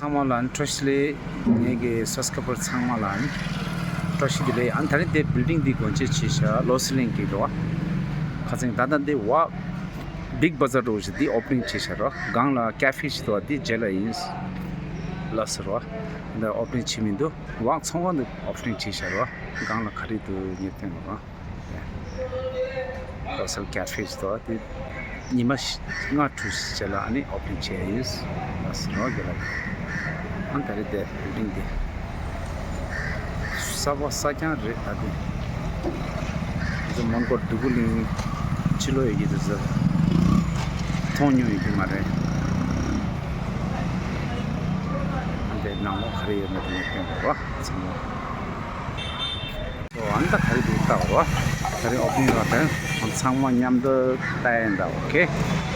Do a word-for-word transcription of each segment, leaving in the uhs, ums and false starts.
ཚང་མ་ལ་བཀྲ་ཤིས་བདེ་ལེགས། ངེད་ཀྱི་སབ་སི་ཀ་རའི་བར་ཚང་མ་ལ་བཀྲ་ཤིས་བདེ་ལེགས། ཨ་ནི་ད་རེས་དེ་བིལ་ཌིང་འདི་སྒོ་འབྱེད་བྱས་ཤག་ལོ་སི་ལིང་གི་འགྲོ་བ། ཁ་སང་ད་ལྟ་འདི་ཝག་བིག་བ་ཛར་འགྲོ་བ་ཞིག་འདི་ཨོ་པ་ནིང་བྱས་ཤག་རོ། སྒང་ལ་ཀ་ཧྥེ་ཞིག་འདུག་འདི་རྗེས་ལ་ཡིན་ལབ་ཟེར་རོ། འདི་ཨོ་པ་ནིང་བྱས་མི་འདུག་ཝག་ཚོང་ཁང་འདི་ཨོ་པ་ནིང་བྱས་ཤག་རོ། སྒང་ལ་ག་རེ་འདུག་ངས་སྟོན་རོ། ལོ་སི་ལིང་ཀ་ཧྥེ་ཞིག་འདུག་འདི་ཉི་མ་ལྔ་དྲུག་ཅིག་རྗེས་ལ་ཨ་ནི་ཨོ་པ་ནིང་བྱས་ཡིན་ལབ་ཟེར་རོ། རྒན་ལགས་ཀྱིས། ཨ་ནི་ད་རེས་དེ་བིལ་ཌིང་འདི་གསར་པ་གསར་རྐྱང་རེད། ད་དེ་ང་ཚོ་མོན་གྷོ་འདོད་རྒུ་གླིང་ཕྱི་ལོགས་ཡོད་ཀྱི་དེ་ཚོ་མཐོང་མྱོང་ཡོད་ཀྱི་མ་རེད། ཨ་ནི་དེ་ནང་ལོགས་ག་རེ་ཡོད་མེད་དེ་ངས་སྟོན་དགོས་རོ། ཚང་མ། ཨ་ནི་ད་ག་རེ་འདུག་ལྟ་བ། ག་རེ་ཨོ་པ་ནིང་རོགས་དང་ཚང་མ་མཉམ་དུ་ལྟ་ཡིན་ད། ཨོ་ཁེ།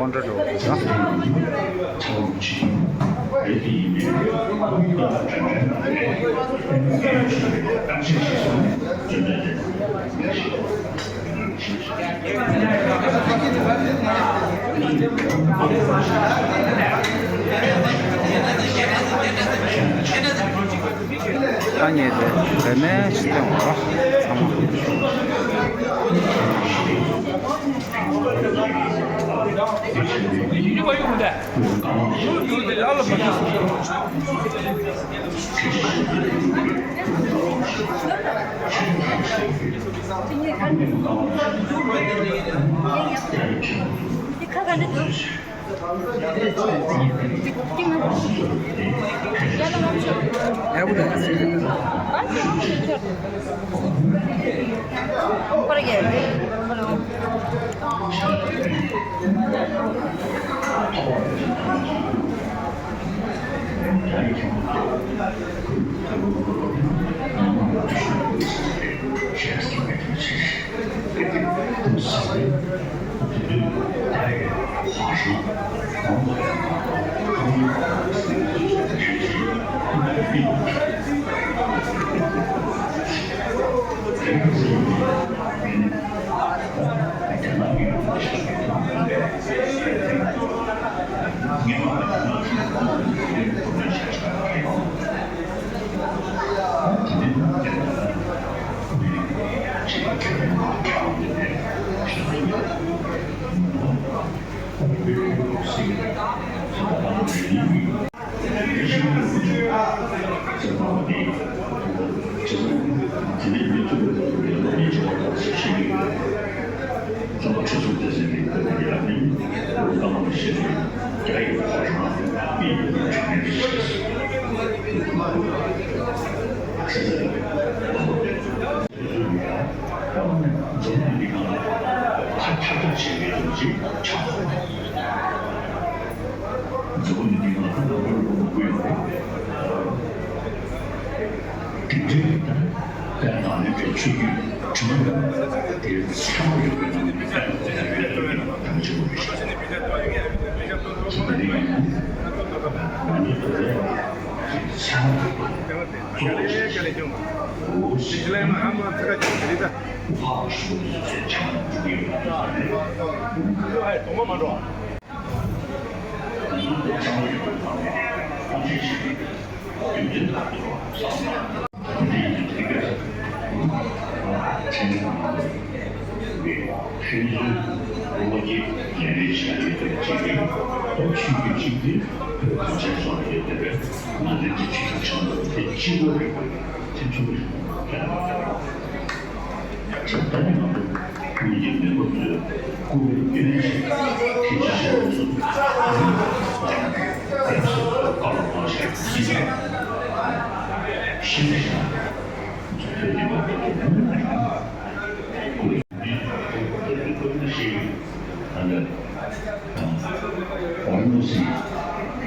ཀོན་ཀྲིཊ་རོ་ཌི་རེད། ཨ་ནི་དེ་རེ་མེ་ཞིག་སྟོན་རོགས། ཚང་མ།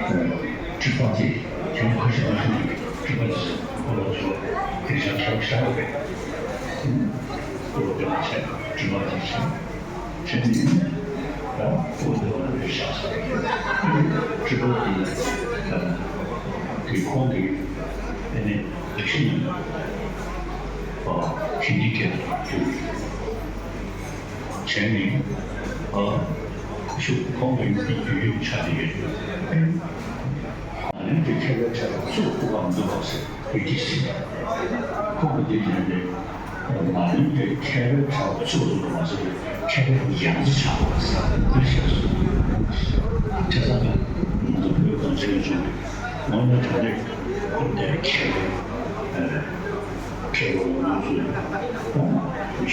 སྤྲུལ་པ་དེ་ཡང་ཁ་ཤས་ཁ་ཤས་ཀྱིས་སྤྲུལ་པ་དེ་ཁོ་ལ་ཚོ་དེ་བཞིན་ཁྱབ་བཞག་པས། ཁོ་ལ་དེ་བྱས་སྤྲུལ་པ་དེ་བྱས་བྱས་ནས་ད་ཁོ་ལ་དེ་བཞག་ས་རེད། སྤྲུལ་པ་དེ་དེ་ཁོང་གིས་དེ་ནས་དེ་བཞིན་ཨ་ཧིན་དི་སྐད་དུ་བསྒྱུར། བྱས་ནས་ཨ་ཤུགས་ཁོང་གི་ཡུལ་དེ་ཡུལ་ཡུལ་ཆགས་ཏེ་ཡོད། ནཱ་ལེནྡྲའི་མཁས་པའི་གྲས་ལ་ཚུར་ལྟ་བ་མི་འདུག་ཟེར་བོད་ཀྱིས་ཟེར། ཁོང་གིས་འདི་ནས་ནི་ནཱ་ལེནྡྲའི་མཁས་པའི་གྲས་ལ་ཚུར་ལྟ་བ་མ་ཟེར་བའི་མཁས་པའི་ཡང་རྩེ་ཆགས་པ་ཟེར་འདི་བཤད་སོང་། བྱས་ཙང་ང་ཚོ་བོད་གངས་ཅན་ལྗོངས་ཀྱི་ངོ་མ་དྲང་གནས་ཀུན་ལྡན་མཁས་པའི་མཁས་པ་ང་ཚོས་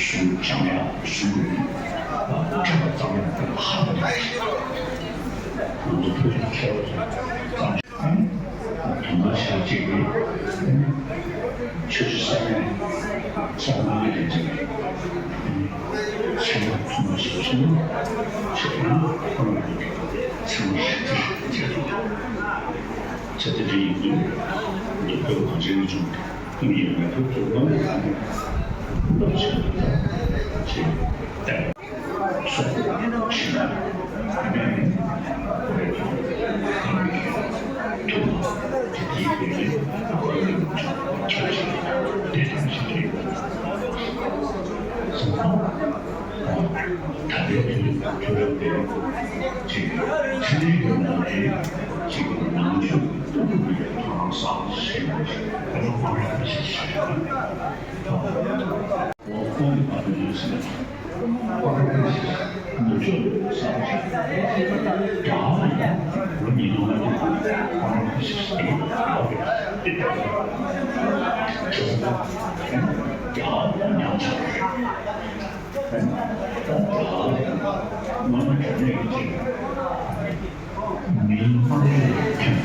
གཞུང་སྦྱང་ཡག་གཞུང་གི་ཁྲིད་པ་ཙམ་ཡང་ཧ་མ་གོ། ང་ཚོ་བོད་ཀྱི་མཁས་པ་ཚོ་དང་དོན་དག་ཆེ་བ་གཅིག་གིས་ཆོས་རྗེ་ས་སྐྱ་ས་སྐྱ་ལྷ་ཁང་གི་ལས་བྱེད་པས་ཚད་མ་ཐུན་མོང་ཞིག་བྱུང་ཞེས་པ་ནི་ཁོ་རང་གི་ཚད་མ་རིག་པའི་ཆེད་དུ། ཆ་དེ་འདྲ་ཡིན་དུས་འདི་བོད་གངས་ཅན་ལྗོངས་ཀྱི་ཀུན་ཡོད་མེད་པོ་ཐུབ་ལོང་གི་ཁ་ནས་ཕུ་ལོག་བྱེད་པ་དང་ཞེས་བསྟན། སོགས་ཞེས་ན་མེད་པའི་བོད་ཀྱི་ཐུབ་པ་དེ་དེའི་བོད་ཀྱི་བོད་ཀྱི་ཁྱབ་བྱེད་དེ་དང་ཞེས་རེད། ད་ལྟའི་དུས་ཁྱོད་རང་དེ་ཅིག་ཕྱི་ནང་གི་ནང་ནས་ཅིག་ནང་ཆོས་ཀྱི་ལྟ་གྲུབ་ཀྱི་ཐོག་ལ་བསམ་ཞེས་པ་ཞིག་ཨ་ནི་ཁོ་རང་གི་ཞིག་ཞིག་རེད། འོ་ཁོང་གི་བར་དུ་ཡོད་ཟེར་ན། ཁོ་རང་གི་ཞིག་ནུབ་ཕྱོགས་ལ་བསམ་ཞིག་རྒྱ་གར་ལ་ཡང་ལོ་ཉིས་སྟོང་ལྔ་བརྒྱ་ཁོ་རང་གི་ཞིག་ཡིན་ཡོད་རེད། དེ་ལྟར་རྒྱ་གར་ཉམས་ཆག་རེད། རྒྱ་གུང་ཁྲན་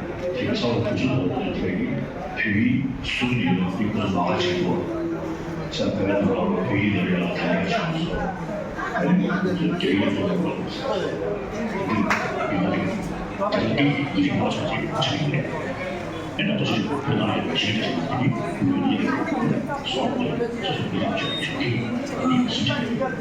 གྱི་ཚོགས་དྲུག་ཅུ་ཐོག་ཐོན་པའི་བོད་ཡིག་ཟུར་ཡོད་པའི་ཁོ་ལག་ཆེན་པོ། ས་བོད་ལ་བོད་ཡིག་ལ་ཡང་དར་ཡག་བྱུང་སོང་། ཨ་ནི་ང་ཚོ་རྒྱ་ཡིག་ལ་ཡང་ལོག་སོང་། འདི་ཡིན་ན་རེད། ད་འདི་ཡིག་མ་ཆགས་ཀྱི་ཆགས་ཀྱི་རེད། ཨེ་ན་ད་ཅི་བོད་ནང་ཡོད་པའི་གཞི་རིག་ཅན་གྱི་ཡིག་ཡོད་ནི་རེད། སོང་ཙང་སོ་སོ་བོད་ཡིག་ཆོས་ཆོས་ཀྱི་ཡིག་ཟིན་ཆགས་ཡོད།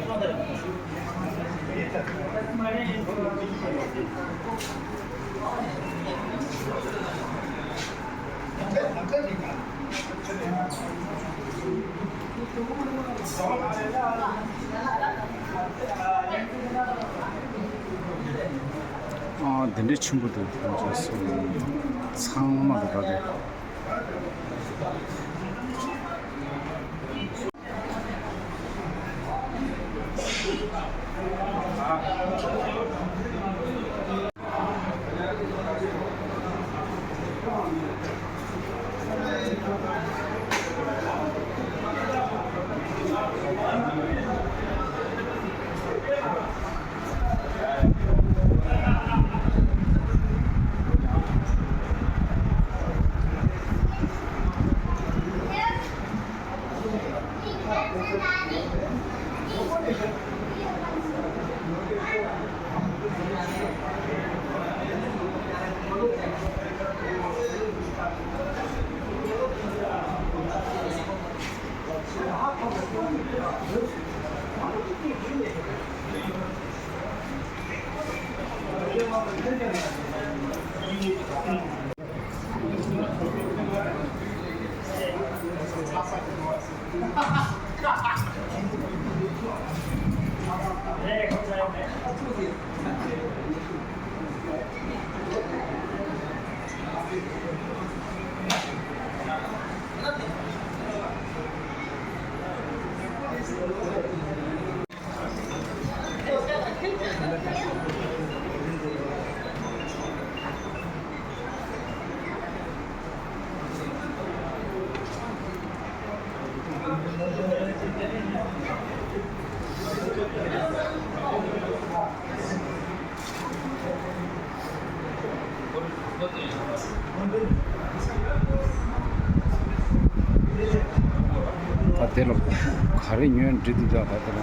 ཨ། འདི་འདྲའི་ཆེན་པོ་འདུག་ཚང་མ་འདུག་ག་རེད། ད་དེ་ལ་ག་རེ་ཉོས་འདྲི་འདུག་ད་ད་དེ་ལ།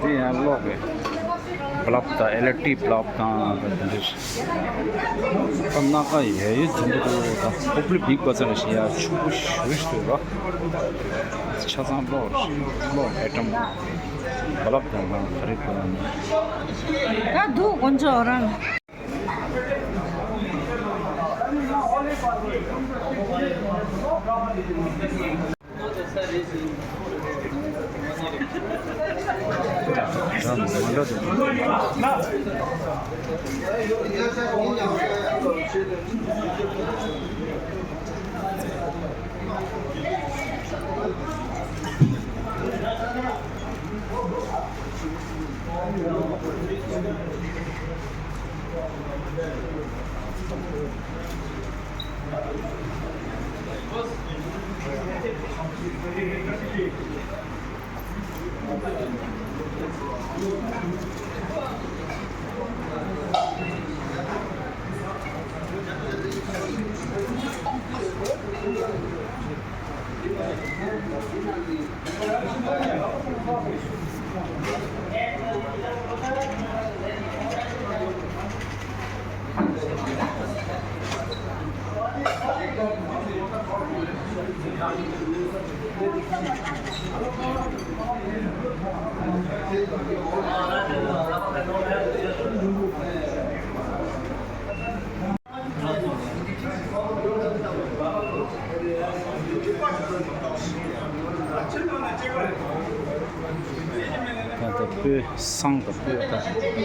དེ་ཡང་གློག་གི་བྷ་ལབ་དང་ཨེལ་ཨི་ཌི་བྷ་ལབ་དང་དེ་འདྲ། ད་སྣ་ཁ་ཡ་ཡོད་དེ་འདྲ་འདུག་ད་ཧོབ་ལི་བིག་པ་ཚ་ལ་ཞིག་ཡ་ཆུང་པོ་ཞུ་ཞུ་ར། ཆ་ཚང་གློག་གློག་ཨེ་ཊམ་བྷ་ལབ་དང་ག་རེ་དགོས་ན། ད་འདུག་དཀོན་མཆོག་རང་། ད་ལྟ་སྤོས་བསང་དང་སྤོས་ད།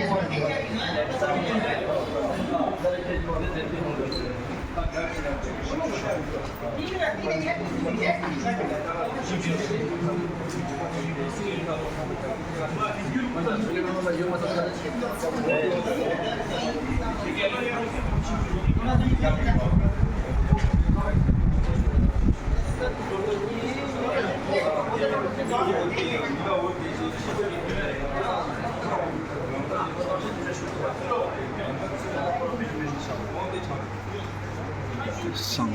བསང་།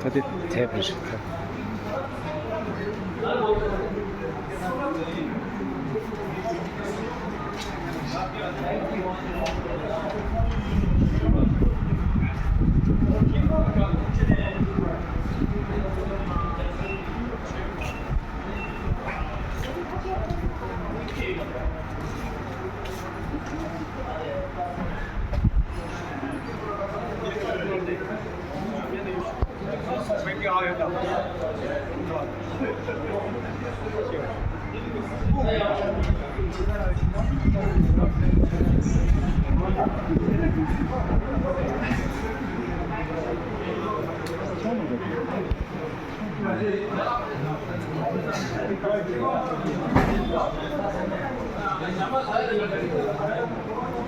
ད་དེ་དེབ་རེད་ཤག་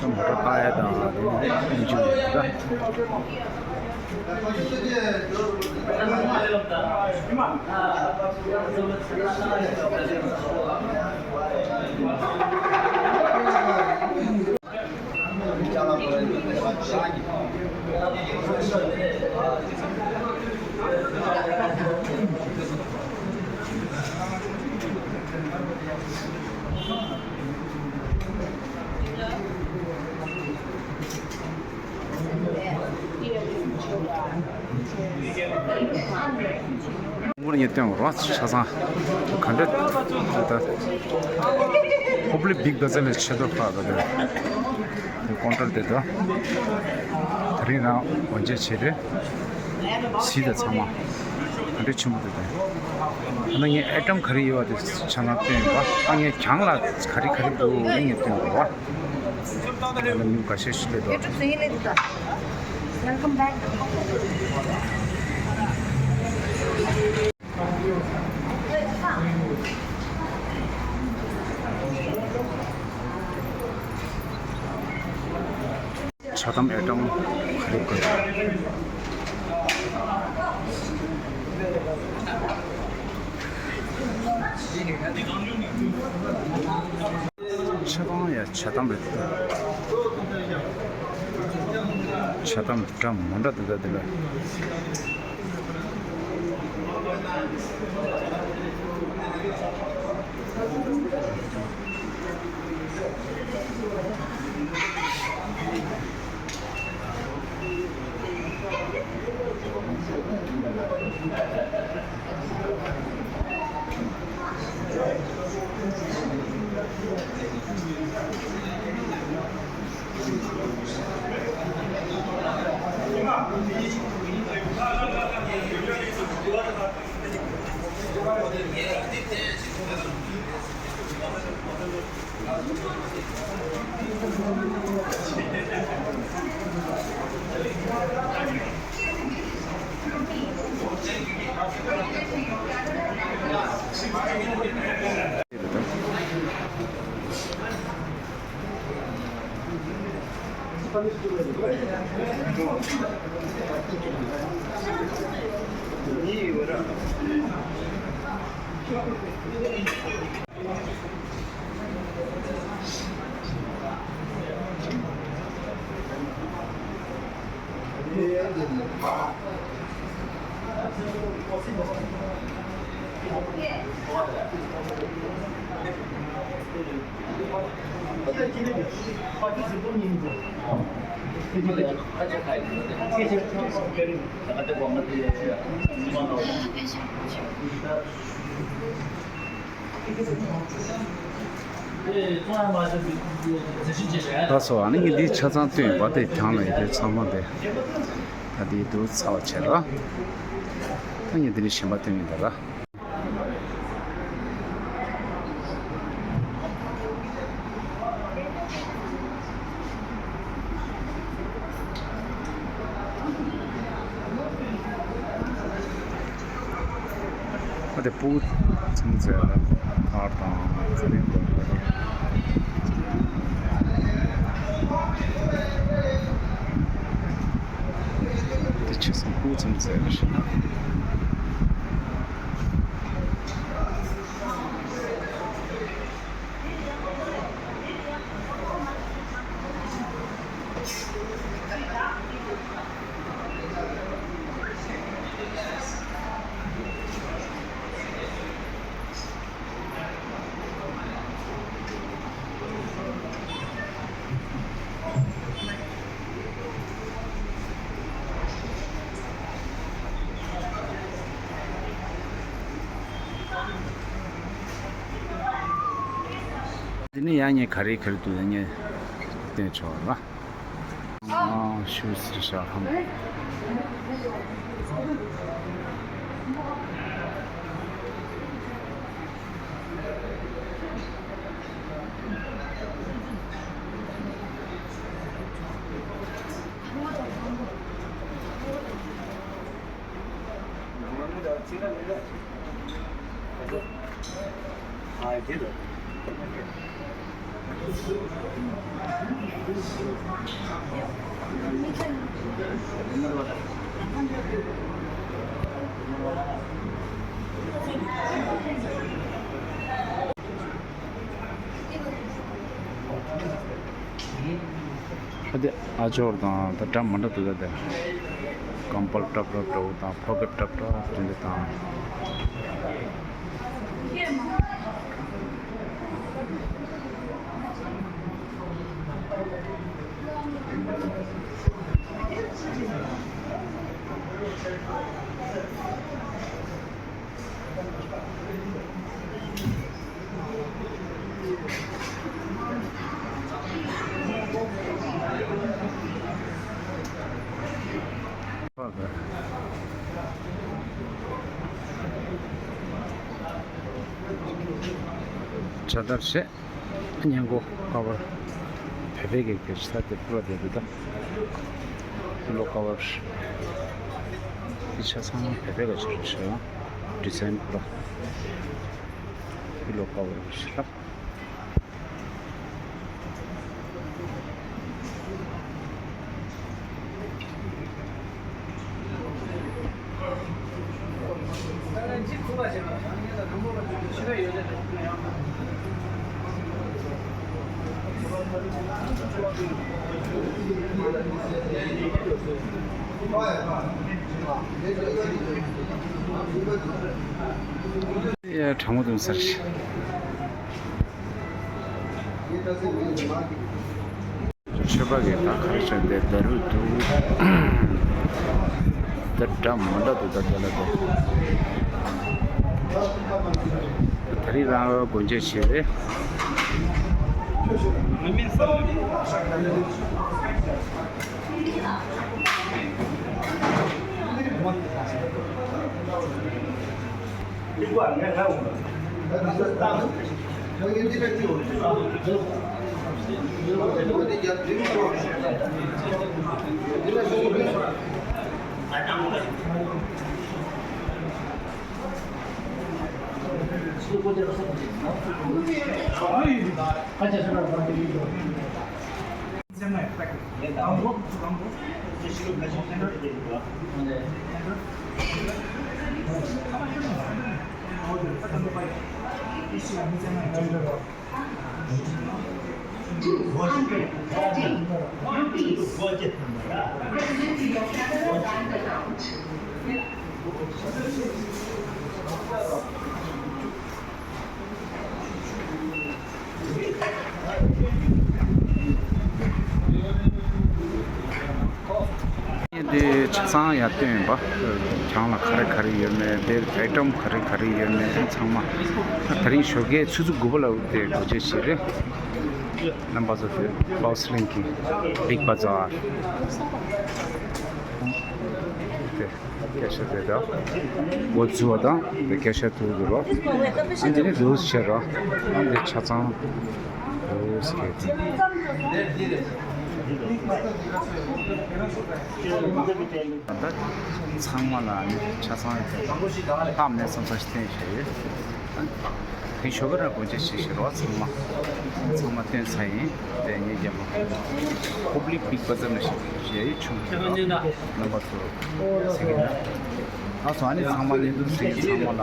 ད་མོ་ཊ་ལྟ་ཡ་དང་དེ་ནས་ཡིན་རྒྱུ་རེད་ད། ངོར་ཉེ་སྟོན་རོ་ཆ་ཚང་ག་འདྲ་ད། ཧོབ་ལི་བིག་བ་ཛ་ལི་ཆེ་མདོག་ཁག་ག་དེ་ཀོན་ཊོལ་དེ་དོ། དེ་རིང་རང་འོན་ཆེ་ཆེ་རེད། གཟི་དང་ཚང་མ་ག་འདྲ་ཆེན་པོ་དེ་དང་། ཨ་ན་ངས་ཨེ་ཊམ་ག་རེ་ཡོད་པ་དེ་ཆ་ཚང་སྟོན་ཡོད་པ། ཨ་ངས་གྱང་ལ་ག་རེ་ག་རེ་འདུག་ངས་སྟོན་དགོས་པ། ང་ལ་མི་འགའ་ཤས་ཤིག་སླེབས་འདུག་ཆ་ཐམ་ཨེ་ཊམ་ག་རེ་དགོས། ཆ་ཚང་ཡ་ཆ་ཐམ་རེད། ཆ་ཐམ་འདྲ་མོ་འདྲ་འདུག་ད་འདི་ལ། ལགས་སོ། ཨ་ནི་ངས་འདི་ཆ་ཚང་བཏོན་ཡོད་པ་དེ་གྱང་ལ་ཡོད་དེ་ཚང་མ་དེ་ད་འདི་འདུག་ཚར་བ་བྱས་ལ། ད་ངས་འདི་ནས་གཞན་པ་བཏོན་ཡིན་ད་ལ། ཨ་དེ་སྤུ་གུ་ཚང་མ་ཚོས་ལ་ཐར་དང་ཚ་རིང་དང་། དེ་ཆེ་སོང་སྤུ་གུ་ཚང་མ་ཚོས་ལ་ཞིག་འདི་ནི་ཡང་ངས་ག་རེ་ག་རེ་འདུག་ཡང་ངས་བསྟན་ཆོག་ལ། ཨ་ཤུ་སི་ཤ་ཧམ། ཨ་དེ་ཨ་ཅོར་དང་ད་འདྲ་མི་འདྲ་འདུག་ད་དེ། ཀམ་པལ་ཏྲབ་ཏྲབ་འདྲ་བོ་དང་ཕོ་ཁེབ་ཏྲབ་ཏྲབ་དེ་འདྲ་དང་། ཇ་དར་བྱས། སྔས་མགོ་ཀ་བར་བོད་པའི་གི་གེ་ཤ་དེ་པུ་ར་དེ་འདུག་ད། པི་ལོ་ཀ་བར་དེ་ཆ་ཚང་བོད་པའི་གི་ཆ་རེད་ཤག་ཌི་ཛའིན་པུ་ར། པི་ལོ་ཀ་བར་ཞིག་ལ། ཡ་གྲང་མོ་འདུག་ཟེར། ཆོས་པ་གི་ད་ག་རེ་བྱས་འདི་ད་རུ་འདུག་ད་འདྲ་མི་འདྲ་འདུག་ད་དེ་ལ་དེ། ད་རིང་རང་སྒོ་འབྱེད་བྱས་རེད། ཆ་ཚང་ཡར་བཏོན་ཡིན་པ། གྱང་ལ་ག་རེ་ག་རེ་ཡོད་མེད། དེ་ཨའི་ཊམ་ག་རེ་ག་རེ་ཡོད་མེད་ཚང་མ། ད་རིང་ཞོགས་ཀའི་ཆུ་ཚོད་དགུ་པ་ལ་དེ་སྒོ་འབྱེད་བྱས་རེད། རྣམ་པ་ཚོ་དེ་ལོ་སི་ལིང་གི་བིག་བ་ཛར། དེ་སྐད་ཆ་དེ་དང་། འགོ་འཛུགས་པ་དང་དེ་སྐད་ཆ་ཐུག་འདུག་རོ། ཨ་འདི་ནི་ལུས་བྱེད་རོ། ཨ་འདི་ཆ་ཚང་ལུས་སྐད་དེ། ད་ཚང་མ་ལ་ནི་ཆ་ཚང་ལྷག་མེད་བསམ་ཚར་ཞིག་བསྟན་བྱས་ཡོད། དེ་ཞོགས་ཀ་ར་སྒོ་འབྱེད་བྱེད་ཤེས་རོགས། ཚང་མ་ཚང་མ་བསྟན་ཚར་ཡིན། དེ་ངས་རྒྱབ་ལ་ཧོབ་ལི་བིག་བ་ཛར་ནས་ཞིག་བྱས་ཡོད། ཆུང་ཆུང་རོགས། རྣམ་པ་ཚོ་གཟིགས་ན། ཨ་སོ་ཨ་ནི་ཚང་མ་ནས་འདུག་ཟེར་ཡིན། ཚང་མ་ལ་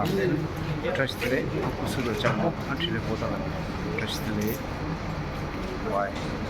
བཀྲ་ཤིས་བདེ་ལེགས། སྐུ་གཟུགས་ལ་ལྕགས་མོ་ཨ་འཕྲིན་ལས་པོ་ཏ་ལ་བཀྲ་ཤིས་བདེ་ལེགས། བའི།